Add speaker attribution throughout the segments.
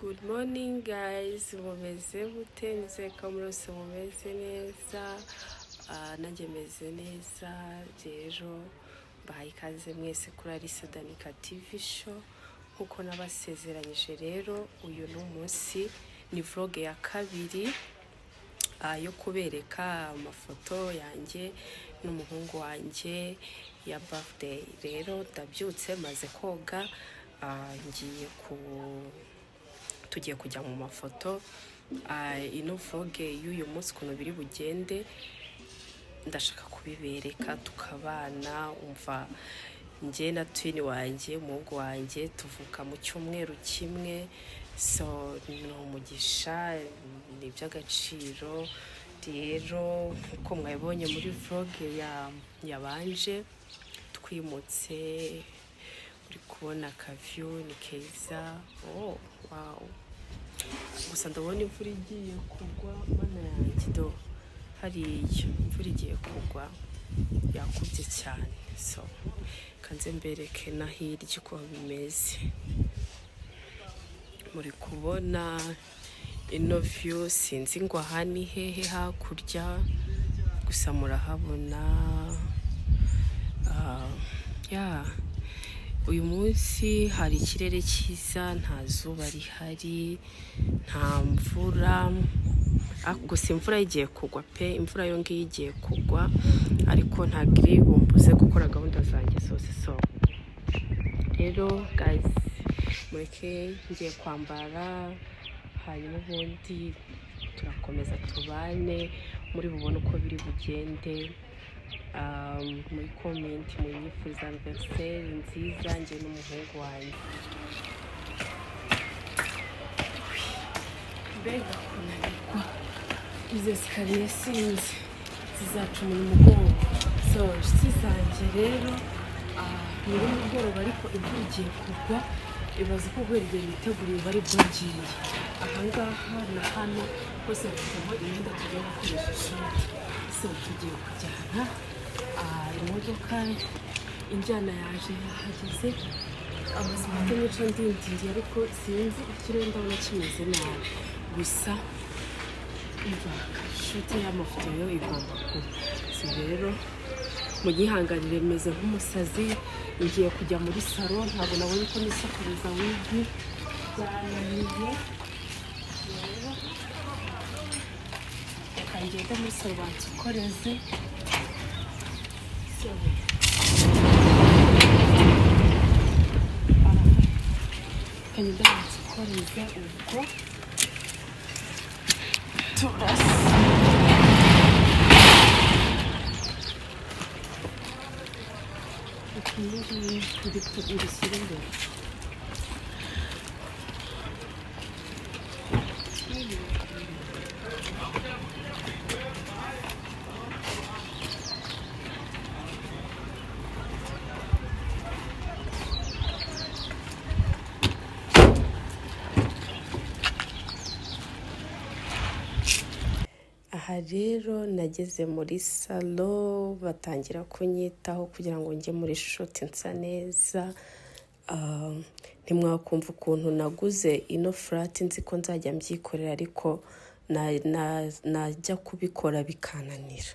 Speaker 1: Good morning guys, mumeze mute? Nizeye ko muri bose mumeze neza. Nanjye meze neza. Rero mbahaye ikaze mwese kuri Alice Danica TV Show. Nkuko nabasezeranyije rero, uyu ni umunsi, ni vlog ya kabiri yo kubereka amafoto yanjye n'umuhungu wanjye ya birthday. Rero ndabyutse, maze koga, ngiye ku tugiye kujya mu mafoto. Ino vlog y'uyu munsi, ukuntu biri bugende, ndashaka kubibereka tukabana. Umva, njye na twin wanjye, umuhungu wanjye, tuvuka mu cyumweru kimwe, so ni umugisha, ni iby'agaciro. Rero nk'uko mwabibonye muri vlog ya yabanje, twimutse, uri kubona aka view ni keza. Oh wow, gusa ndabona imvura igiye kugwa. Mana yanjye, do hariya imvura igiye kugwa, yakubye cyane. So kanze mbereke na hirya uko bimeze. Muri kubona ino view, sinzi ngo aha ni hehe hakurya, gusa murahabona. Ya, uyu munsi hari ikirere cyiza, nta zuba rihari, nta mvura. Gusa imvura igiye kugwa pe, imvura yo ngiyo igiye kugwa, ariko ntabwo iri bumbuze gukora gahunda zanjye zose. So rero guys, mureke ngiye kwambara, hanyuma ubundi turakomeza tubane, muri bubone uko biri bugende. Muri comment munyifuriza anniversaire nziza njye n'umuhungu wanjye. Mbega kunanirwa, izi escalier sinzi zizacuma umugongo. So inshuti zanjye rero, ni nimugoroba ariko imvura igiye kugwa. Ibaze ko guhera igihe niteguriye bari bwo ngiye ahangaha na hano hose mfitemo imyenda tugiye gukoresha ishuri. So tugiye kujyana, imodoka injyana yaje, yahageze. Amasaha nica ndindiriye, ariko sinzi, ikirere ndabona kimeze nabi. Gusa umva, shoot y'amafoto yo igomba kuba. So rero munyihanganire, meze nk'umusazi, ngiye kujya muri salon, ntabwo nabonye uko nisokoreza wig, byananiye. Rero reka ngende muri salon bansokoreze. So, reka ngende bansokoreze, ubwo turasa. Reka ngiyi mbishyire imbere. Aha rero nageze muri salon, batangira kunyitaho kugira ngo njye muri shoot nsa neza. Ntimwakumva ukuntu naguze ino flat, nzi ko nzajya mbyikorera, ariko najya kubikora bikananira.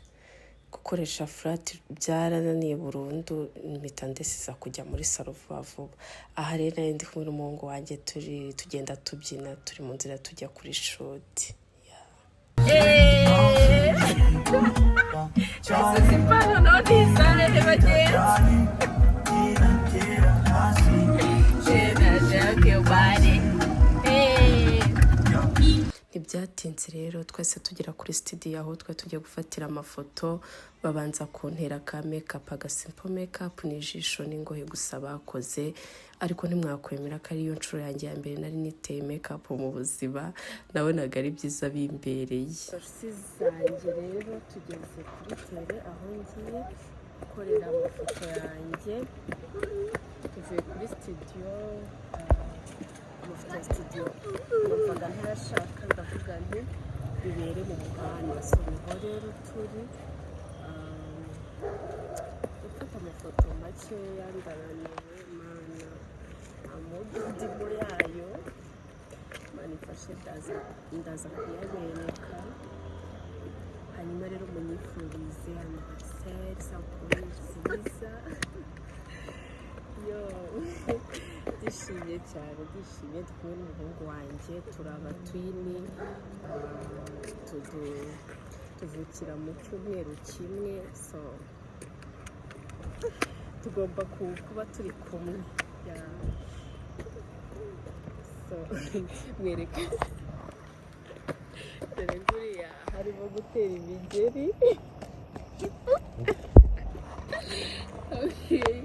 Speaker 1: Gukoresha flat byarananiye burundu, mpita ndesiza kujya muri salon vuba vuba. Aha rero nari ndi kumwe n'umuhungu wanjye, turi tugenda tubyina, turi mu nzira tujya kuri shoot. Ese ipantaro ntisarere bagenzi. Shake your body. Hey. Ntibyatinze rero, twese tugera kuri studio aho twe tugiye gufatira amafoto, babanza kuntera ka makeup, aga simple makeup, ni ijisho n'ingohe gusa bakoze. Ariko ntimwakwemera ko ariyo nshuro yanjye ya mbere nari niteye makeup mu buzima. Nabonaga ari byiza, bimbereye. Inshuti zanjye rero, tugeze kuri terrain aho ngiye gukorera amafoto yanjye. Tuvuye kuri studio. Amafoto ya studio numvaga ntayashaka, ndavuga nti bibere mu muhanda. So niho rero turi gufata amafoto makeya. Ndananiwe mana, amodimo yayo. Mana. Imana ifashe, ndaza kuyabereka. Hanyuma rero munyifurize anniversaire, isabukuru nziza. Yo, ndishimye cyane, ndishimye. Ndi kumwe n'umuhungu wanjye, turi aba twin, tuvukira mu cyumweru kimwe, so tugomba kuba turi kumwe. Yeah. So mwereke, dore nguriya harimo gutera imigeri. Okay.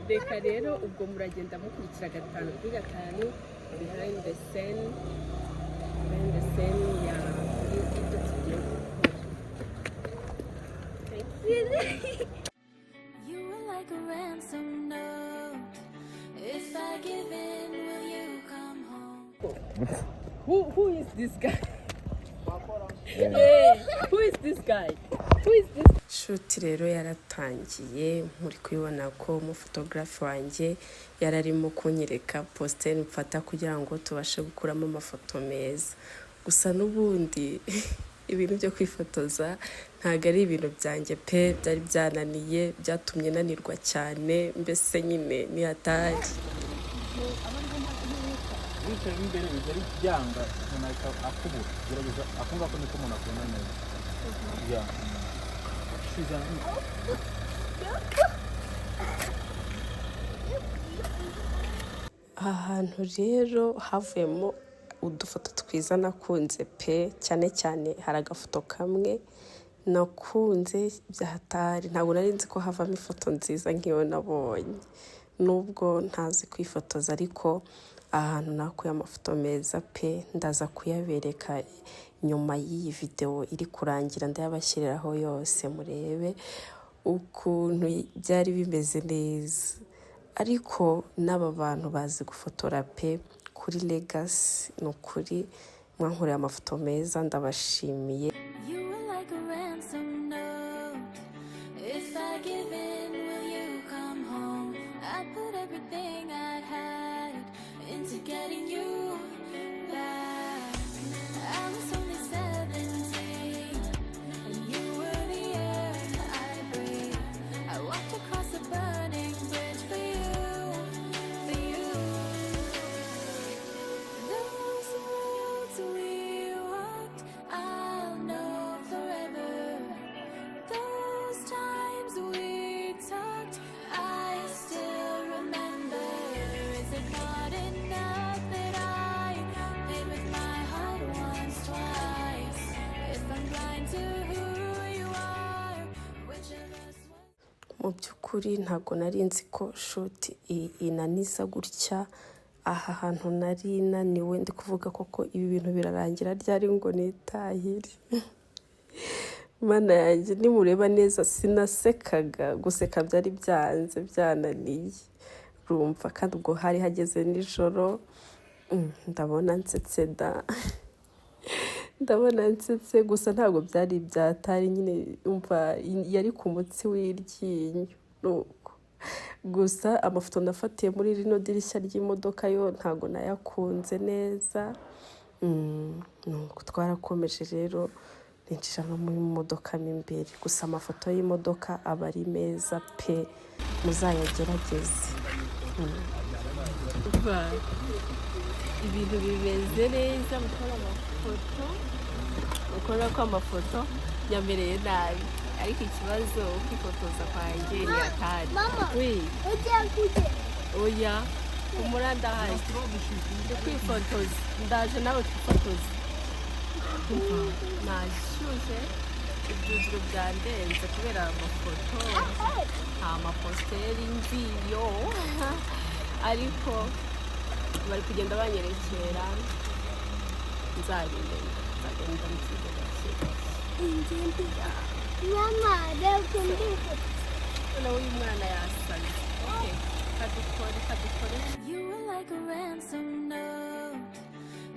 Speaker 1: Reka rero ubwo muragenda mukurikira gatanu kuri gatanu, behind the scene ya y'ibyo tugiye gukora. Thank you.
Speaker 2: You were like a ransom note. If I give in, will you come home?
Speaker 1: Who is this guy? Hey, who is this guy? Who is this? Shoot rero yaratangiye. Muri kubibona ko umufotogarafe wanjye yari arimo kunyereka posture mfata kugira ngo tubashe gukuramo amafoto meza. Gusa n'ubundi ibintu byo kwifotoza ntabwo ari ibintu byanjye pe, byari byananiye, byatumye nanirwa cyane, mbese nyine ni hatari.
Speaker 3: Wicaye imbere bijya byanga, umuntu ahita akubura. Gerageza akumva ko niko umuntu akubona neza. Ya. Suzana.
Speaker 1: Aha hantu rero havuyemo udufoto twiza nakunze pe. Cyane cyane hari agafoto kamwe nakunze byahatari. Ntabwo nari nzi ko havamo ifoto nziza nk'iyo nabonye, nubwo ntazi kwifotoza, ariko aha hantu nakuye amafoto meza pe. Ndaza kuyabereka nyuma y'iyi videwo iri kurangira, ndayabashyiriraho yose murebe ukuntu byari bimeze neza. Ariko n'aba bantu bazi gufotora pe. Kuri Legacy, ni ukuri mwankoreye amafoto meza, ndabashimiye.
Speaker 2: You were like a ransom note. If I give in, will you come home? I put everything I had into getting you back. I was only 17, and you were the air I breathe. I walked across a burning bridge for you, for you. Those roads we walked, I'll know forever. Those times we talked, I still remember. Is it not enough that I paid with my heart once, twice? If I'm blind to who you are, which of us was?
Speaker 1: Mu by'ukuri ntabwo nari nzi ko shoot inaniza gutya. Aha hantu nari naniwe, ndi kuvuga koko ibi bintu birarangira ryari ngo nitahire? Mana yanjye, nimureba neza sinasekaga, guseka byari byanze, byananiye. Rumva kandi ubwo hari hageze nijoro. Ndabona nsetse da, ndabona nsetse gusa ntabwo byari byatari nyine, umva yari ku mutsi w'iryinyo nuko. Gusa amafoto nafatiye muri rino dirishya ry'imodoka yo ntabwo nayakunze neza. Nuko twarakomeje rero, ninjira no mu modoka mo imbere. Gusa amafoto y'imodoka aba ari meza pe, muzayagerageze. Ibintu bimeze neza. Gukora amafoto, ukora ko amafoto yamereye nabi, ariko ikibazo kwifotoza kwanjye ni atari.
Speaker 4: Mama.
Speaker 1: Oui.
Speaker 4: Ugiye kugera.
Speaker 1: Oya, humura, ndahari, ndi kwifotoza. Ndaje nawe twifotoze. Nashyushye, ibyuzuro byandenze kubera amafoto, nta ma posture nziyo, ariko bari kugenda banyerekera, nzabimenya, nzagenda mbyiga gake gake.
Speaker 4: Mama, reba ukuntu ndifotoza.
Speaker 1: Noneho uyu mwana yasaze. Okay, kadukore, kadukore.
Speaker 2: You were like a ransom note.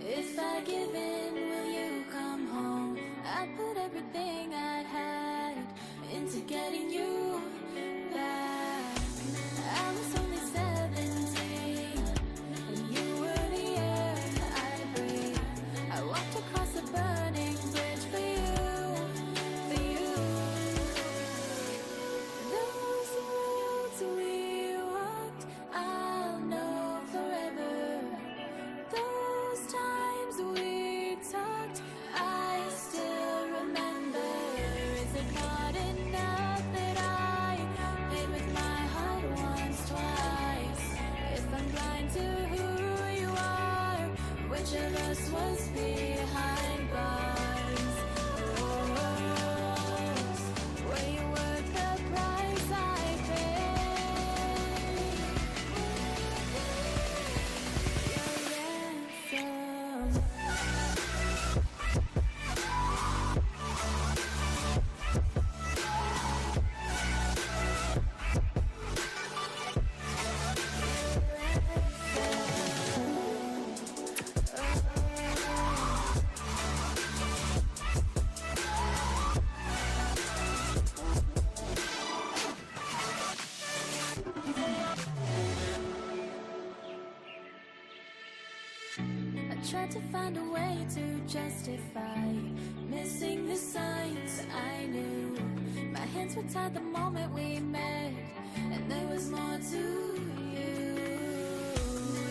Speaker 2: If I give in, will you come home? I put everything I had into getting you back. I was only 17, and you were the air I breathe. of us was behind bars. Oh, were you worth the price I paid? Your ransom. I tried to find a way to justify missing the signs I knew. My hands were tied the moment we met, and there was more to you.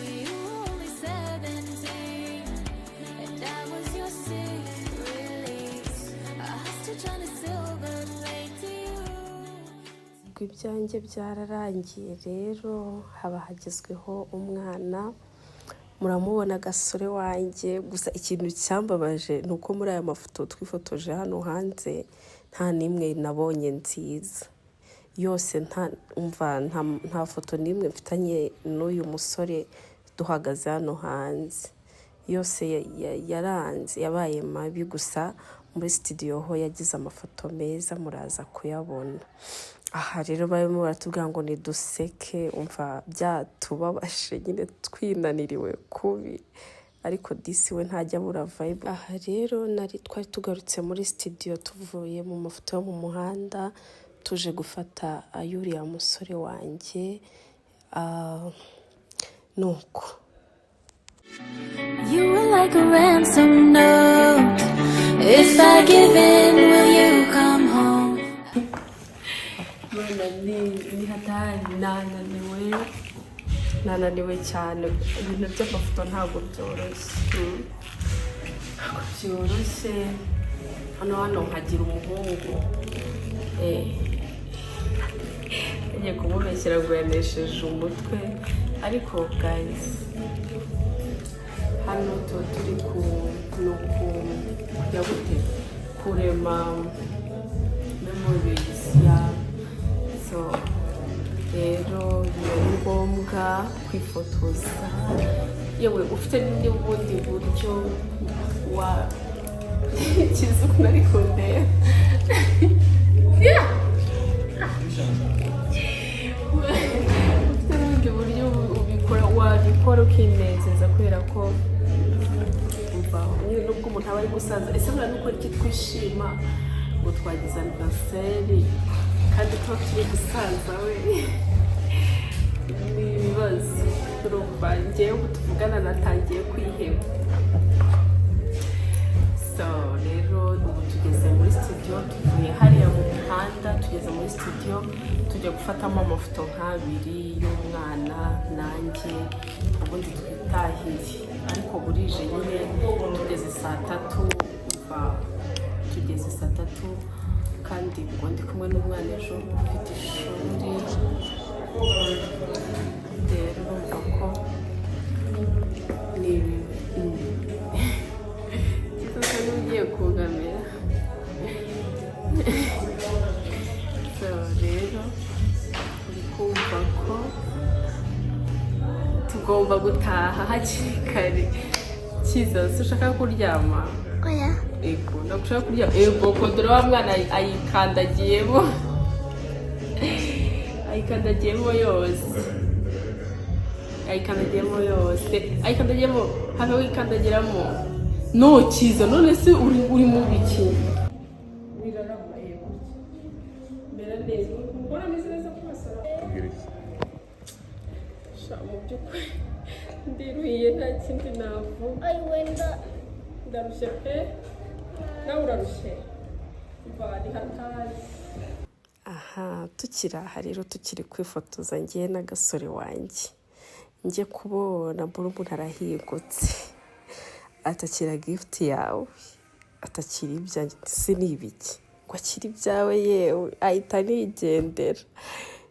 Speaker 2: You were only 17, and I was your sick release. A hostage on a silver plate to you.
Speaker 1: Ubwo ibyanjye byararangiye rero, haba hagezweho umwana. Muramubona, agasore wanjye. Gusa ikintu cyambabaje ni uko muri aya mafoto twifotoje hano hanze nta n'imwe nabonye nziza yose. Nta umva, nta foto n'imwe mfitanye n'uyu musore duhagaze hano hanze. Yose yaranze, yabaye mabi. Gusa muri studio ho yagize amafoto meza, muraza kuyabona. Aha rero barimo baratubwira ngo niduseke. Umva, byatubabashe nyine, twinaniriwe kubi, ariko disi we ntajya abura vibe. Aha rero nari twari tugarutse muri studio, tuvuye mu mafoto yo mu muhanda, tuje gufata ay'uriya musore wanjye. Nuko
Speaker 2: You were like a ransom note. If I give in, will you come home?
Speaker 1: Mana, ni hatari! Nananiwe, nananiwe cyane. Ibintu by'amafoto ntabwo byoroshye. Ntabwo byoroshye. Hano nkagira umuhungu, ngiye kumubeshyira ngo yanesheje umutwe. Ariko guys, hano tuba turi ku ni uku kujya gute, kurema memories ya. So rero biba ari ngombwa kwifotoza. Yewe, ufite n'ubundi buryo wa kizi ukuntu ari kundeba. Yeah! Ufite n'ubundi buryo ubikora, wabikora ukinezeza, kubera ko umva nyine, nubwo umuntu aba ari gusaza, ese buriya nuko iki twishima ngo twagize anniversaire kandi tuba turi gusaza? We, ni ibibazo. Urumva, njyewe ubu tuvugana natangiye kwiheba. So rero ubu tugeze muri studio, tuvuye hariya mu muhanda, tugeze muri studio, tujya gufatamo amafoto nk'abiri y'umwana nanjye, ubundi twitahire. Ariko burije nyine, tugeze saa 3. Umva, tugeze saa 3, kandi ubwo ndi kumwe n'umwana, ejo ufite ishuri. Rero urumva ko ni cyiza niba ugiye kungamira. So rero uri kumva ko tugomba gutaha hakiri kare. Cyiza, si ushaka kuryama?
Speaker 4: Oya.
Speaker 1: Ego, ntabwo ushaka kuryama. Ego ko dore wa mwana ayikandagiyemo, ayikandagiyemo yose, ayikandagiyemo yose, ayikandagiyemo. Have wikandagiramo. No cyiza, none se uri mu biki? Mera neza, ubona ameze neza ku maso. Sha, mu by'ukuri ndiruhiye, nta kindi navuga.
Speaker 4: Ay, wenda.
Speaker 1: Ndarushye pe. Nawe urarushye? Mva, ni hatari. Aha tukiri aha rero, tukiri kwifotoza ngewe n'agasore wanjye, njye kubona mbona umuntu arahingutse, atakira gift yawe, atakira ibyanjye. Se ni ibiki? Ngo akire ibyawe? Yewe, ahita anigendera.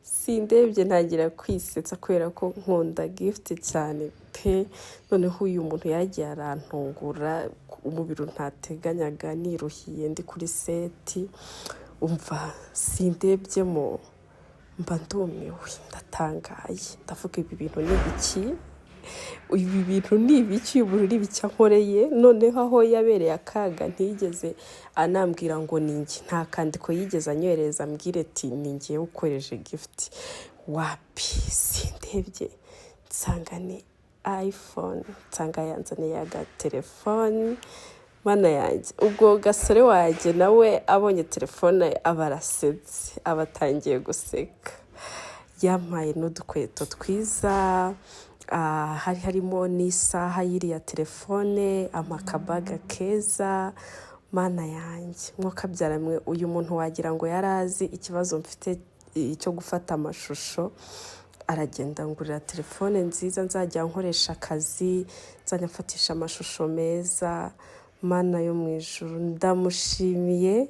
Speaker 1: So rero Sindebye ntangira kwisetsa kubera ko nkunda gift cyane pe. Noneho uyu muntu yagiye arantungura umubiri ntateganyaga, niruhiye ndi kuri set. Umva, sindebyemo mba ndumiwe, ndatangaye, ndavuga: "Ibi bintu ni ibiki? Ibi bintu ni ibiki? Uyu muntu ni ibiki ankoreye?" Noneho aho yabereye akaga, ntiyigeze anambwira ngo ni njye. Nta kandiko yigeze anyohereza ambwire ati ni njye ukoresheje gift. Wapi, sindebye nsanga ni iPhone, nsanga yanzaniye agatelefoni. Mana yanjye! Ubwo gasore wanjye nawe abonye telefone aba arasetse, aba atangiye guseka. Yampaye n'udukweto twiza, hari harimo n'isaha y'iriya telefone, amakabaga keza. Mana yanjye, mwakabyaramwe, uyu muntu wagira ngo yari azi ikibazo mfite cyo gufata amashusho, aragenda ngurira telefone nziza nzajya nkoresha akazi, nzajya mfatisha amashusho meza. Mana yo mu ijuru, ndamushimiye.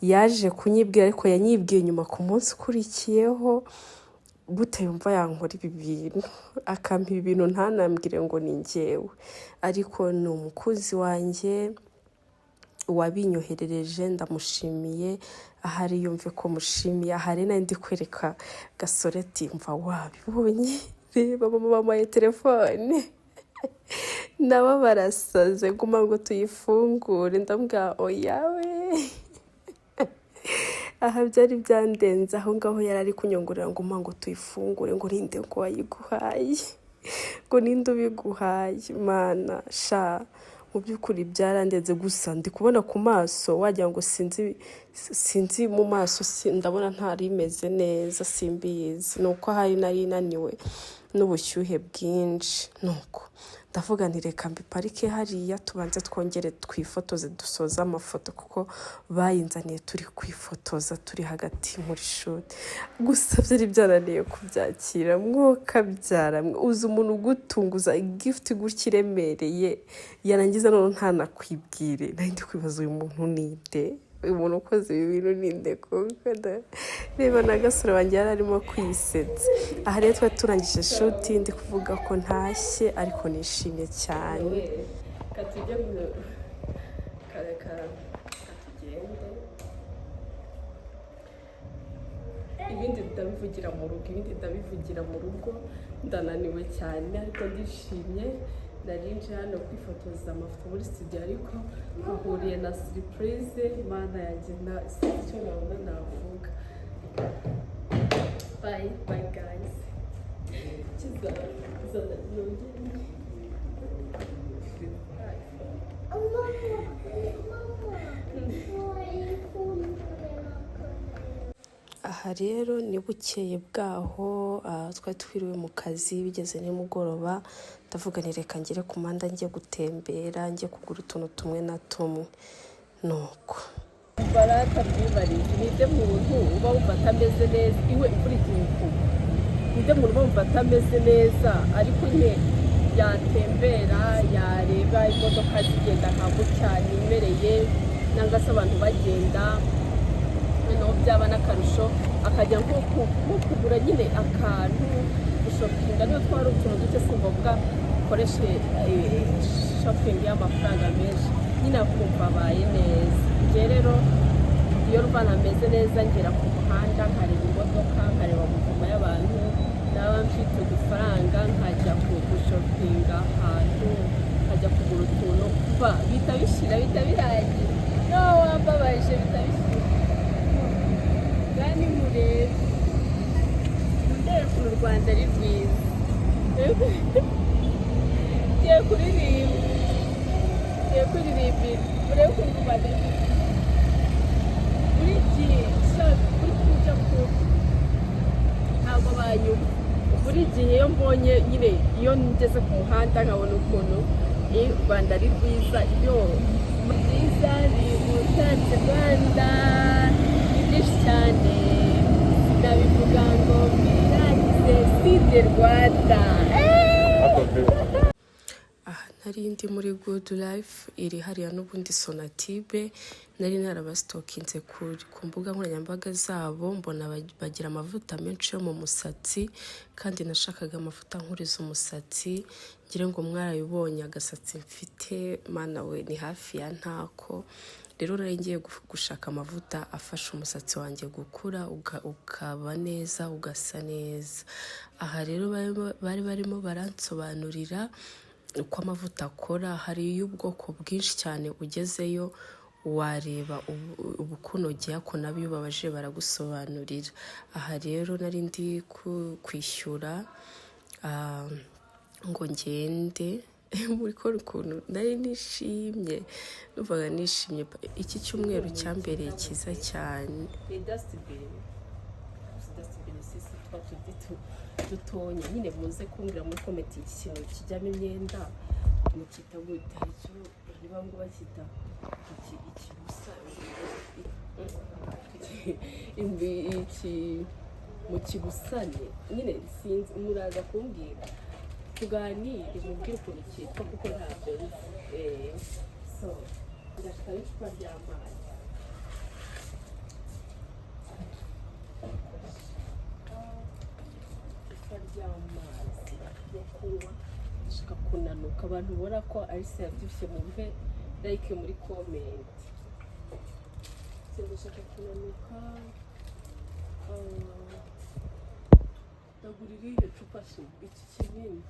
Speaker 1: Yaje kunyibwira, ariko yanyibwiye nyuma ku munsi ukurikiyeho. Gute yumva yankora ibi bintu, akampa ibi bintu, ntanambwire ngo ni njyewe? Ariko ni umukunzi wanjye wabinyoherereje, ndamushimiye. Ahari yumve ko mushimiye. Ahari nari ndi kwereka gasore ati: "Mva, wabibonye? Reba, mama bamuhaye telefone." Nabo barasaze, guma ngo tuyifungure. Ndambwira: "Oya we." Aha byari byandenze. Aho ngaho yari ari kunyongorera ngo mpa ngo tuyifungure, ngo ninde ngo wayiguhaye, ngo ninde ubiguhaye? Mana sha, mu by'ukuri byarandenze. Gusa ndi kubona ku maso wagira ngo sinzi, sinzi mu maso ndabona ntari imeze neza, simbizi. Ni uko ahari nari naniwe n'ubushyuhe bwinshi. Nuko ndavuga nti: "Reka mbiparike hariya, tubanze twongere twifotoze, dusoze amafoto," kuko bayinzaniye turi kwifotoza, turi hagati muri shuri. Gusa byari byananiye kubyakira. Mwokabyara, uzi umuntu ugutunguza gift gutya iremereye, yarangiza none ntanakwibwire? Nari ndi kwibaza: uyu muntu ninde? Uyu muntu ukoze ibi bintu ninde koko? Reba na gasore wanjye yari arimo kwisetsa. Aha rero twari turangije shoot, ndi kuvuga ko ntashye ariko nishimye cyane. Katujye mu kareka, katugende. Ibindi ndabivugira mu rugo, ibindi ndabivugira mu rugo. Ndananiwe cyane ariko ndishimye. Nari nje hano kwifotoza amafoto muri studio, ariko mpahuriye na surprise. Mana yanjye, na sinzi icyo nabona navuga. Bye bye guys. Kiza zana nongere.
Speaker 4: Mama, mama, wayifungure.
Speaker 1: Aha rero ni bukeye bwaho, twari twiriwe mu kazi, bigeze nimugoroba ndavuga nti: "Reka ngere ku muhanda, njye gutembera, njye kugura utuntu tumwe na tumwe." Nuko
Speaker 5: Barata mwibarize, ninde muntu uba wumva atameze neza iwe imvura igiye kugwa? Ninde muntu uba wumva atameze neza, ariko nyine yatembera, yareba imodoka zigenda nka gutya nimereye, nangwa se abantu bagenda, noneho byaba n'akarusho akajya nko kugura nyine akantu, gushopinga, niyo twari utuntu duke, si ngombwa ukoreshe shopping y'amafaranga menshi, nyine akumva abaye neza. Njye rero iyo rwanda ameze neza, ngera ku muhanda nkareba imodoka, nkareba mouvement y'abantu, naba mfite udufaranga nkajya gushopinga ahantu, nkajya kugura utuntu, mva bihita bishira, bihita birangira. No wambabaje, bihita bishira. Kandi murebe, mundebe ukuntu u Rwanda ari rwiza. Ngiye kuririmba, ngiye kuririmbira, murebe ukuntu u Rwanda ari rwiza. Buri gihe buri kujya ku ntabwo banyuma, buri gihe iyo mbonye nyine, iyo ngeze ku muhanda nkabona ukuntu u Rwanda ari rwiza, iyo byiza bimutatse Rwanda ni byinshi cyane, sinabivuga ngo mbirangize. Side Rwanda.
Speaker 1: Aha ntari Nari ndi muri Good Life iri hariya n'ubundi Sonatube. Nari narabastalkinze ku mbuga nkoranyambaga zabo, mbona bagira amavuta menshi yo mu musatsi, kandi nashakaga amavuta nkuriza umusatsi. Ngira ngo mwarabibonye agasatsi mfite, mana we, ni hafi ya ntako. Rero nari ngiye gushaka amavuta afasha umusatsi wanjye gukura, ukaba neza, ugasa neza. Aha rero bari barimo baransobanurira uko amavuta akora. Hari y'ubwoko bwinshi cyane, ugezeyo wareba ubukunogeye, ariko nabo iyo ubabajije baragusobanurira. Aha rero nari ndi kwishyura ngo ngende. Muri kubona ukuntu nari nishimye, numvaga nishimye. Iki cyumweru cyambereye cyiza cyane.
Speaker 5: Ni dustbin, dustbin sisi twa tundi dutonya nyine. Muze kumbwira muri comment, iki kintu kijyamo imyenda mukita gute? Hari icyo niba ngo bakita iki, ikibusa iki mu kibusane nyine, sinzi. Muraza kumbwira, tuganire, mubwire ukuntu cyitwa kuko ntabyo nzi. So ndashaka n'icupa ry'amazi, icupa ry'amazi yo kunywa. Ndashaka kunanuka. Abantu ubona ko Alice yabyibushye, mumpe like muri comment. So ndashaka kunanuka. Ndagura irihe cupa se? Iki kinini.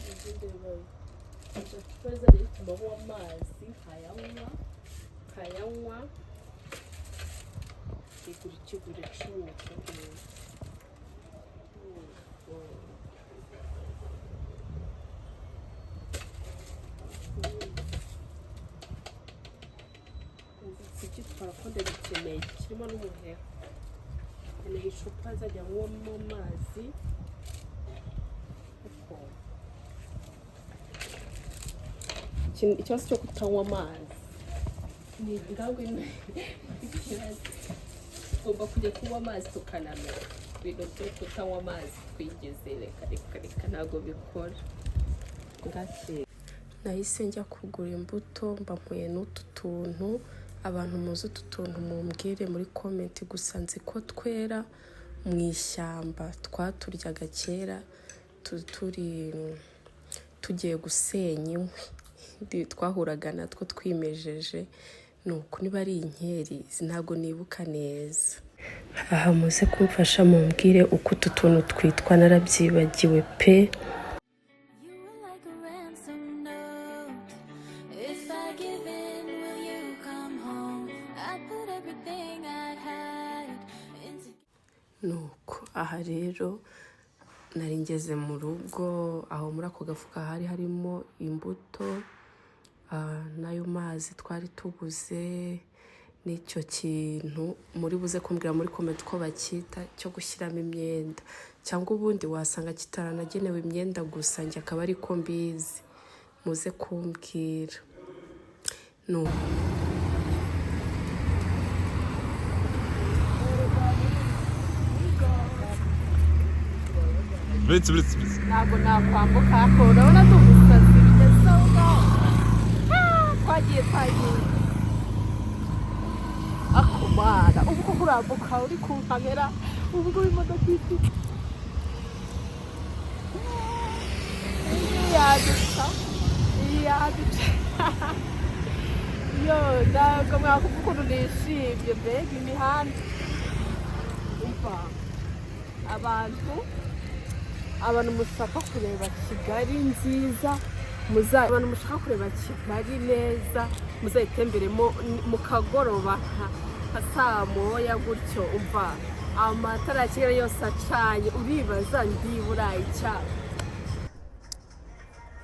Speaker 5: Nibyo ndeba. Ndashaka icupa rizajya rituma nywa amazi, nkayanywa, nkayanywa. Igura ikigura 10 icyo ngicyo. Kugitwara ko ndagikeneye, kirimo n'umuheha. Nkeneye icupa nzajya nywamo amazi, kuko ikibazo cyo kutanywa amazi ni ntabwo, ikibazo tugomba kujya kunywa amazi tukananuka. Ibintu byo kutanywa amazi twigeze, reka reka reka, ntabwo bikora ngake.
Speaker 1: Nahise njya kugura imbuto, mba mpuye n'utu tuntu. Abantu muzi utu tuntu mumbwire muri comment. Gusa nzi ko twera mu ishyamba, twaturyaga kera turi tugiye gusenya inkwi, twahuraga natwo twimejeje. Nuko niba ari inkeri, ntabwo nibuka neza. Aha muze kumfasha mumbwire uko utu tuntu twitwa, narabyibagiwe pe.
Speaker 2: You were like a ransom note. If I give in, will you come home? I put everything I had into.
Speaker 1: Nuko aha rero nari ngeze mu rugo, aho muri ako gafuka hari harimo imbuto, n'ayo mazi twari tuguze, n'icyo kintu muri buze kumbwira muri comment ko bacyita, cyo gushyiramo imyenda, cyangwa ubundi wasanga kitaranagenewe imyenda gusa, njye akaba ariko mbizi. Muze kumbwira. Nuko
Speaker 6: Uretse, uretse, uretse.
Speaker 5: Ntabwo nakwambuka ko urabona ni umusazi bigeze aho ngaho. Twagiye, twagiye akumara. Ubu koko urambuka uri ku kamera, ubu ngubu imodoka ifite iyi yaduca, iyi yaduca. Yo, ntabwo mwakumva ukuntu nishimye. Mbega imihanda! Umva, abantu mushaka kureba Kigali nziza, abantu mushaka kureba Kigali neza, muzayitemberemo mu kagoroba nka saa moya gutyo. Umva, amatara ya Kigali yose acanye, uribaza ndi i Burayi cyane.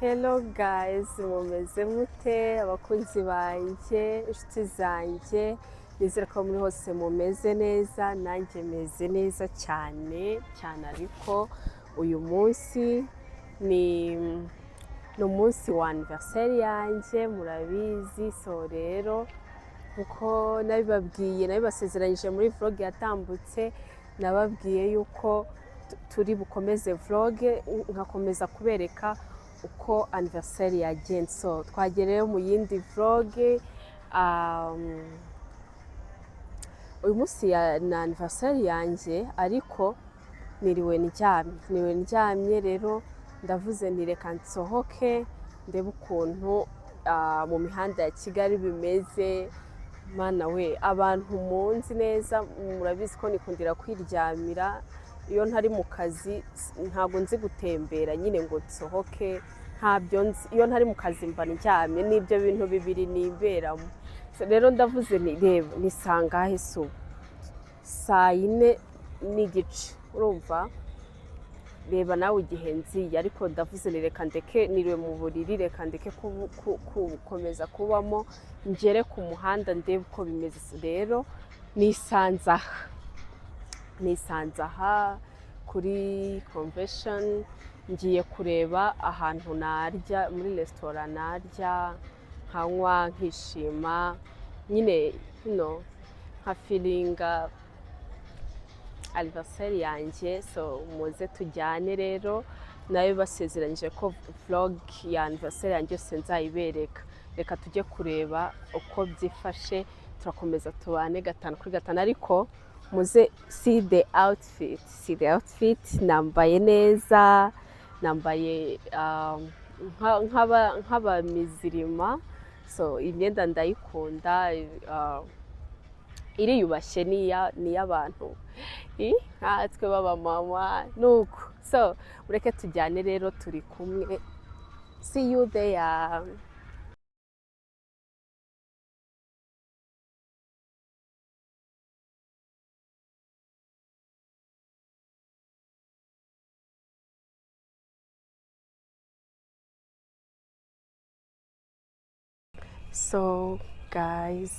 Speaker 1: Hello guys, mumeze mute abakunzi banjye, inshuti zanjye? Nizere ko muri hose mumeze neza, nanjye meze neza cyane cyane. Ariko uyu munsi ni umunsi wa anniversaire yanjye, murabizi. So rero nkuko nabibabwiye, nabibasezeranyije muri vlog yatambutse, nababwiye yuko turi bukomeze vlog, nkakomeza kubereka Uko anniversaire yagenze. So twagiye rero mu yindi vlog. Uyu munsi ni anniversaire yanjye, ariko niriwe ndyamye, niriwe ndyamye. Rero ndavuze nti reka nsohoke ndebe ukuntu mu mihanda ya Kigali bimeze. Mana we, abantu munzi neza murabizi ko nikundira kwiryamira. Iyo ntari mu kazi ntabwo nzi gutembera nyine ngo nsohoke, ntabyo nzi. Iyo ntari mu kazi mba ndyamye, n'ibyo bintu bibiri niberamo. So, rero ndavuze nti reba ni sangahe se ubu? 4:30, urumva? Reba nawe igihe nziye. Ariko ndavuze ni reka ndeke, niriwe mu buriri, reka ndeke gukomeza kubamo, ngere ku muhanda ndebe uko bimeze. Rero nisanze aha, nisanze aha kuri Convention. Ngiye kureba ahantu narya muri resitora, narya nkanywa nkishima nyine, nka feelinga anniversaire yanjye. So muze tujyane. Rero nayo basezeranyije ko vlog ya anniversaire yanjye yose nzayibereka. Reka tujye kureba uko byifashe. Turakomeza tubane gatanu kuri gatanu, ariko muze see the outfit, see the outfit. Nambaye neza, nambaye nk'abamizirima. So imyenda ndayikunda, iriyubashye, ni iy'abantu nkatwe b'abamama nuko. So mureke tujyane rero, turi kumwe. See you there. So guys,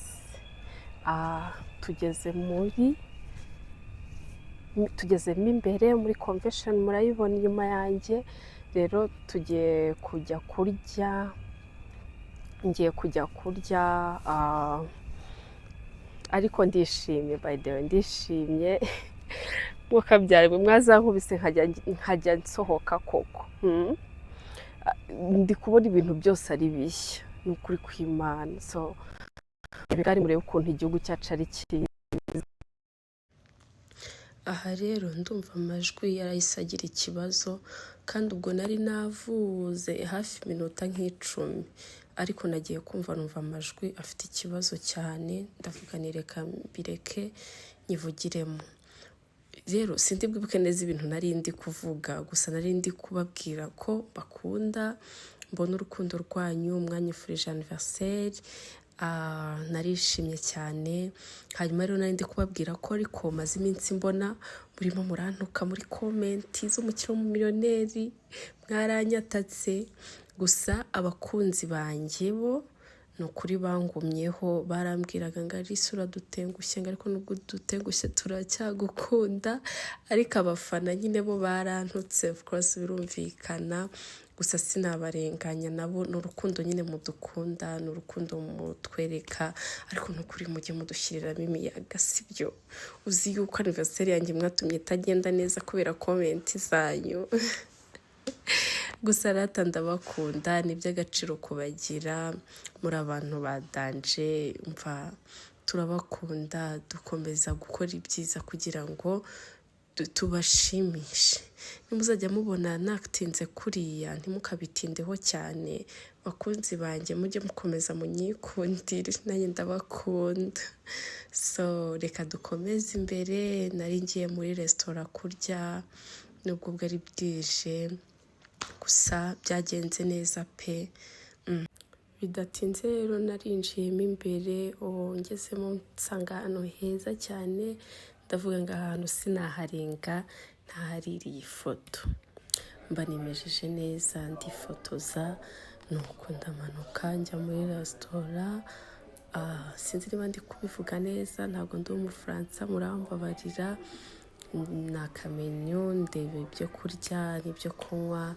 Speaker 1: tugezemo imbere muri Convention, murayibona inyuma yanjye. Rero tugiye kujya kurya, ngiye kujya kurya. Ariko ndishimye, by the way, ndishimye. Mukabyara mwazankubise nkajya nsohoka koko. Ndi kubona ibintu byose ari bishya, ni ukuri kw'Imana. So bigari, murebe ukuntu igihugu cyacu ari cyiza. Aha rero ndumva amajwi yarahise agira ikibazo, kandi ubwo nari navuze hafi iminota nk'10, ariko nagiye kumva numva amajwi afite ikibazo cyane. Ndavuga ni reka mbireke nyivugiremo. Rero sindi bwibuke neza ibintu nari ndi kuvuga, gusa nari ndi kubabwira ko bakunda, mbona urukundo rwanyu, mwanyifurije anniversaire, narishimye cyane. Hanyuma rero nari ndi kubabwira ko ariko maze iminsi mbona murimo murantuka muri comment z'umukino w'umumiliyoneri, mwaranyatatse. Gusa abakunzi banjye bo ni ukuri bangumyeho, barambwiraga ngo Alice uradutengushye, ngo ariko nubwo dutengushye turacyagukunda. Ariko abafana nyine bo barantutse, of course birumvikana. Gusa sinabarenganya, nabo ni urukundo nyine mudukunda, ni urukundo mutwereka, ariko ni ukuri mujye mudushyiriramo imiyaga, sibyo? Uzi yuko anniversaire yanjye mwatumye itagenda neza kubera comment zanyu. Gusa rata ndabakunda, ni iby'agaciro kubagira muri abantu ba danger. Mva turabakunda, dukomeza gukora ibyiza kugira ngo tubashimishe. Nimuzajya mubona natinze kuriya, ntimukabitindeho cyane, bakunzi banjye, mujye mukomeza munyikundire, nanjye ndabakunda. So reka dukomeze imbere. Nari ngiye muri resitora kurya nubwo bwari bwije, gusa byagenze neza pe. Bidatinze rero narinjiyemo imbere, ubu ngezemo nsanga ahantu heza cyane. Ndavuga ngo ahantu sinaharenga ntahaririye ifoto. Mba nimejeje neza, ndifotoza, nuko ndamanuka njya muri resitora. Sinzi niba ndi kubivuga neza, ntabwo ndi Umufaransa, murambabarira. Ni akamenu, ndeba ibyo kurya n'ibyo kunywa,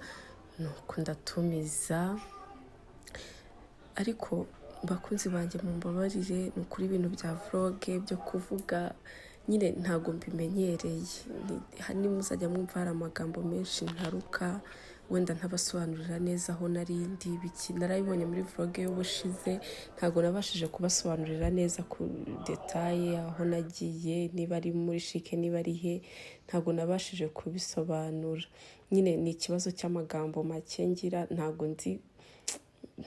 Speaker 1: nuko ndatumiza. Ariko bakunzi banjye, mumbabarire, ni ukuri ibintu bya vlog byo kuvuga nyine ntabwo mbimenyereye. Nimuzajya mwumva hari amagambo menshi ntaruka. Wenda ntabasobanurira neza aho nari ndi biki. Narabibonye muri vlog y'ubushize, ntabwo nabashije kubasobanurira neza ku détails aho nagiye, niba ari muri CHIC, niba ari he, ntabwo nabashije kubisobanura. Nyine ni ikibazo cy'amagambo make ngira, ntabwo nzi,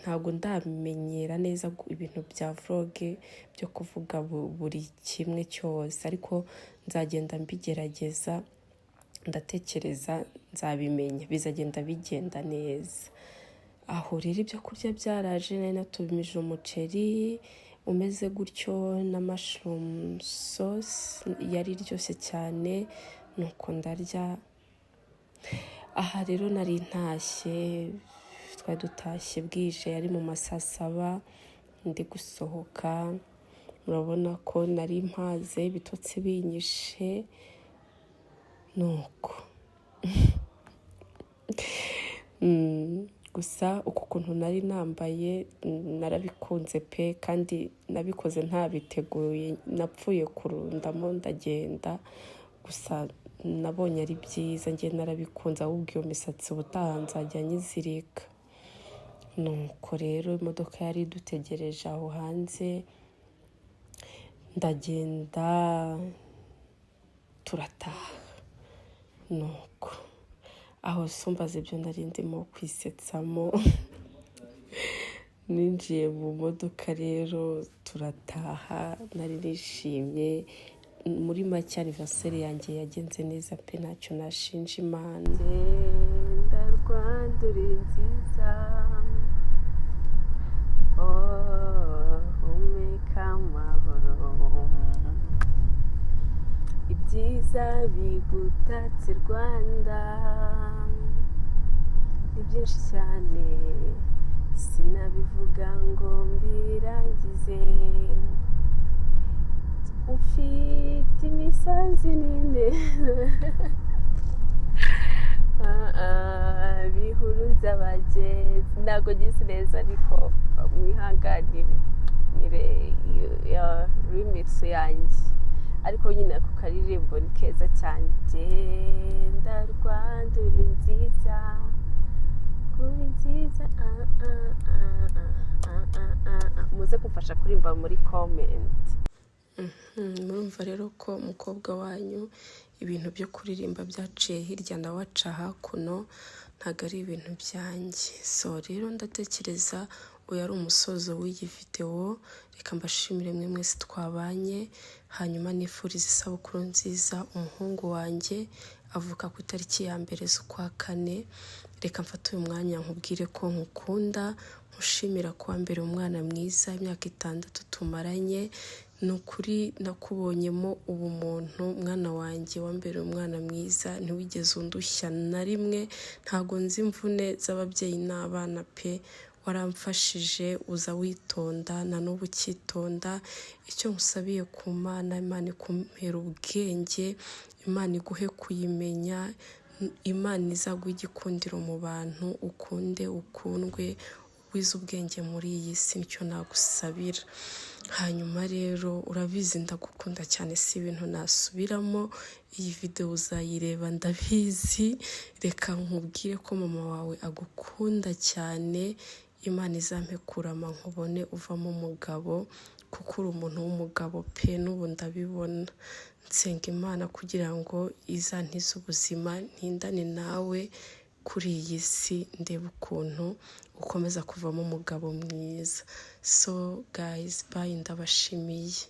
Speaker 1: ntabwo ndamenyera neza ibintu bya vlog byo kuvuga buri kimwe cyose, ariko nzagenda mbigerageza. Ndatekereza nzabimenya, bizagenda bigenda neza. Aho rero ibyo kurya byaraje. Nari natumije umuceri umeze gutyo na mushroom sauce, yari iryoshye cyane, nuko ndarya. Aha rero nari ntashye, twari dutashye bwije, yari mu ma saa 7. Ndi gusohoka, murabona ko nari mpaze, ibitotsi binyishe. Nuko gusa uku kuntu nari nambaye narabikunze pe, kandi nabikoze ntabiteguye, napfuye kurundamo ndagenda. Gusa nabonye ari byiza, njye narabikunze. Ahubwo iyo misatsi ubutaha nzajya nyizirika. Nuko rero imodoka yari idutegereje aho hanze, ndagenda turataha. Nuko aho sumbaza ibyo nari ndimo kwisetsamo. Ninjiye mu modoka rero turataha, nari nishimye. Muri make, anniversaire yanjye yagenze neza pe, ntacyo nashinja Imana. Genda Rwanda, uri nziza, oh, humeka amahoro, ibyiza bigutatse Rwanda ni byinshi cyane, sinabivuga ngo mbirangize. Ufite imisozi nini, bihuruza abagenzi. Ntabwo ngizi neza, ariko mwihanganire nire ya remix yanjye, ariko nyine ako karirimbo ni keza cyane. Genda Rwanda, uri nziza, uri nziza, ah, ah, ah, ah, ah, ah, ah. Muze kumfasha kuririmba muri comment. Murumva rero ko umukobwa wanyu ibintu byo kuririmba byaciye hirya nawe aca hakuno, ntabwo ari ibintu byanjye. So rero ndatekereza uyu ari umusozo w'iyi videwo. Reka mbashimire mwe mwese twabanye, hanyuma nifuriza isabukuru nziza umuhungu wanjye, avuka ku itariki ya 1 z'ukwa kane. Reka mfate uyu mwanya nkubwire ko nkukunda, nkushimira kuba mbere umwana mwiza. Imyaka 6 tumaranye, ni ukuri nakubonyemo ubumuntu, mwana wanjye. Wambereye umwana mwiza, ntiwigeze undushya na rimwe. Ntabwo nzi imvune z'ababyeyi n'abana pe. Waramfashije, uza witonda, na n'ubu ukitonda. Icyo nkusabiye ku Mana, Imana ikumpera ubwenge, Imana iguhe kuyimenya, Imana izaguhe igikundiro mu bantu, ukunde ukundwe, wize ubwenge muri iyi si, nicyo nagusabira. Hanyuma rero urabizi ndagukunda cyane, si ibintu nasubiramo. Iyi videwo uzayireba ndabizi. Reka nkubwire ko mama wawe agukunda cyane. Imana izampe kurama nkubone uvamo umugabo, kuko uri umuntu w'umugabo pe, n'ubu ndabibona. Nsenga Imana kugira ngo izantize ubuzima ntindane nawe kuri iyi si, ndebe ukuntu ukomeza kuvamo umugabo mwiza. So guys, bye, ndabashimiye.